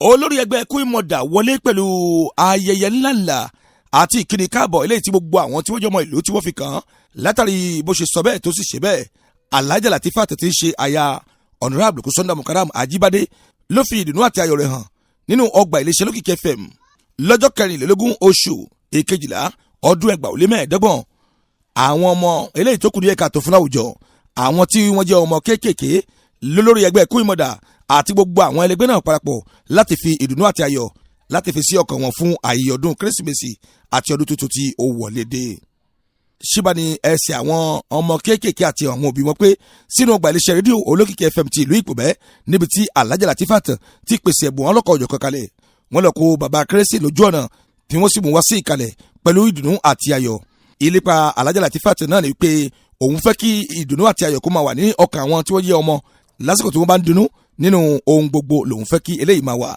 Olórí ẹgbẹ́ Queen Mother wọlé pẹ̀lú ayẹyẹ ńláńlá àti ìkíni káàbọ̀ eléyìí tí gbogbo àwọn tí wọ́n jọmọ ìlú tí wọ́n fi kàn án látàrí bó ṣe sọ bẹ́ẹ̀ tó sì ṣe bẹ́ẹ̀. Alhaja Latifat tí ń ṣe aya Honorable Kúsọ́ndà Mukaram Ajíbádé ló fi ìdùnnú àti ayọ̀ rẹ̀ hàn nínú ọgbà iléeṣẹ́ Olókìkí FM lọ́jọ́ 24 oṣù ìkejìlá ọdún 2025. Àwọn ọmọ eléyìí tó kù ní ẹ̀ka tó fún láwùjọ, àwọn tí wọ́n jẹ́ ọmọ kéékèèké lólórí ẹgbẹ́ Queen Mother àti gbogbo àwọn ẹlẹgbẹ́ náà parapọ̀ láti fi ìdùnnú àti ayọ̀ láti fi sí ọkàn wọn fún àyè ọdún Kérésìmesì àti ọdún tuntun tí ó wọlé dé. Ṣíbà ni ẹsẹ̀ àwọn ọmọ kéékèèké àti àwọn òbí wọn pé sínú ọgbà iléeṣẹ́ rédíò Olókìkí FM ti ìlú Ìpòbẹ́, níbi tí Alhaja Latifat ti pèsè ẹ̀bùn ọlọ́kọ̀ òjọ̀kan kalẹ̀. Wọ́n lọ kó bàbá Kérésì lójú ọ̀nà tí wọ́n sì mú wá sí ìkàlẹ̀ pẹ̀lú ìdùnnú àti ayọ̀. Ìlépa Alhaja Latifat náà ni pé òun fẹ́ kí ìdùnnú àti ayọ̀ kó máa wà ní ọkàn àwọn tí wọ́n jẹ́ ọmọ lásìkò tí wọ́n bá ń dunnú nínú ohun gbogbo. Lòun fẹ́ kí eléyìí máa wà.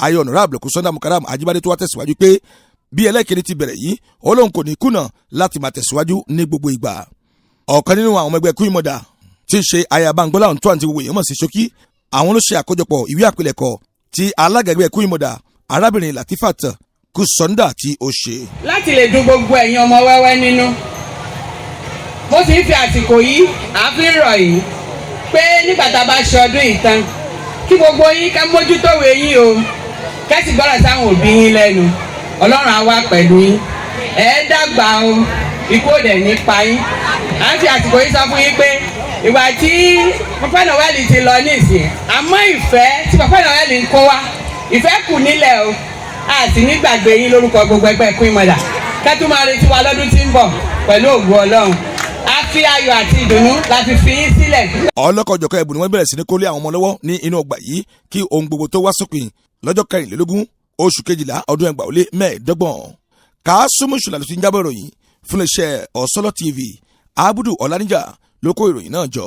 Ayọ̀ Honorable Kúsọ́ndà Mukaram Ajíbádé tó wá tẹ̀síwájú pé bí ẹlẹ́kìnrin ti bẹ̀rẹ̀ yìí, ó lóun kò ní kùnà láti máa tẹ̀síwájú ní gbogbo ìgbà. Ọ̀kan nínú àwọn ọmọ ẹgbẹ́ Queen Mother tí ń ṣe aya Báńgbọ́lá ọ̀ǹtọ́ àti gbogbo èèyàn mọ̀ sí Ṣókí, àwọn ló ṣe àkójọpọ̀ ìwé àpilẹ̀kọ tí alága ẹgbẹ́ Queen Mother, arábìnrin Latifat Kúsọ́ndà, tí ó ṣe. Láti lè dùn gbogbo ẹ̀yin ọmọ wẹ́wẹ́ nínú, mo sì ń fi àsìkò yìí àfi ń rọ̀ yìí pé nígbà tá a bá ṣe ọdún yìí tán, kí gbogbo yín ká mójútó ìwé yín o, kẹ́sì gbọ́dọ̀ sáwọn òbí yín lẹ́nu. Ọlọ́run á wà pẹ̀lú yín. Ẹ dàgbà o, ikú ò dẹ̀ ní pa yín. À ń fi àsìkò yìí sọ fún yín pé ìgbà tí Papa Noel ti lọ nísìn, àmọ́ ìfẹ́ tí Papa Noel ń kó wá, ìfẹ́ kù nílẹ̀ o. A sì ní gbàgbé yín. Lórúkọ gbogbo ẹgbẹ́ Queen Mother, kẹ́tù máa retí wa lọ́dún tí ń bọ̀ pẹ̀lú ògo Ọlọ́run. A fi ayọ̀ àti ìdùnnú la fi fi yín sílẹ̀. Ọlọ́kọ̀jọ̀kọ̀ ẹ̀bùn ni wọ́n bẹ̀rẹ̀ sí ní kólé àwọn ọmọ lọ́wọ́ ní inú ọgbà yìí kí ohun gbogbo tó wá sópin lọ́jọ́ 24 oṣù kejìlá ọdún 2025. Kàásùmù ṣùlá ló ti ń jábọ̀ ìròyìn fún iléeṣẹ́ Ọ̀sọ́lọ́ TV. Abudu Ọ̀lànìjà ló kó ìròyìn náà jọ.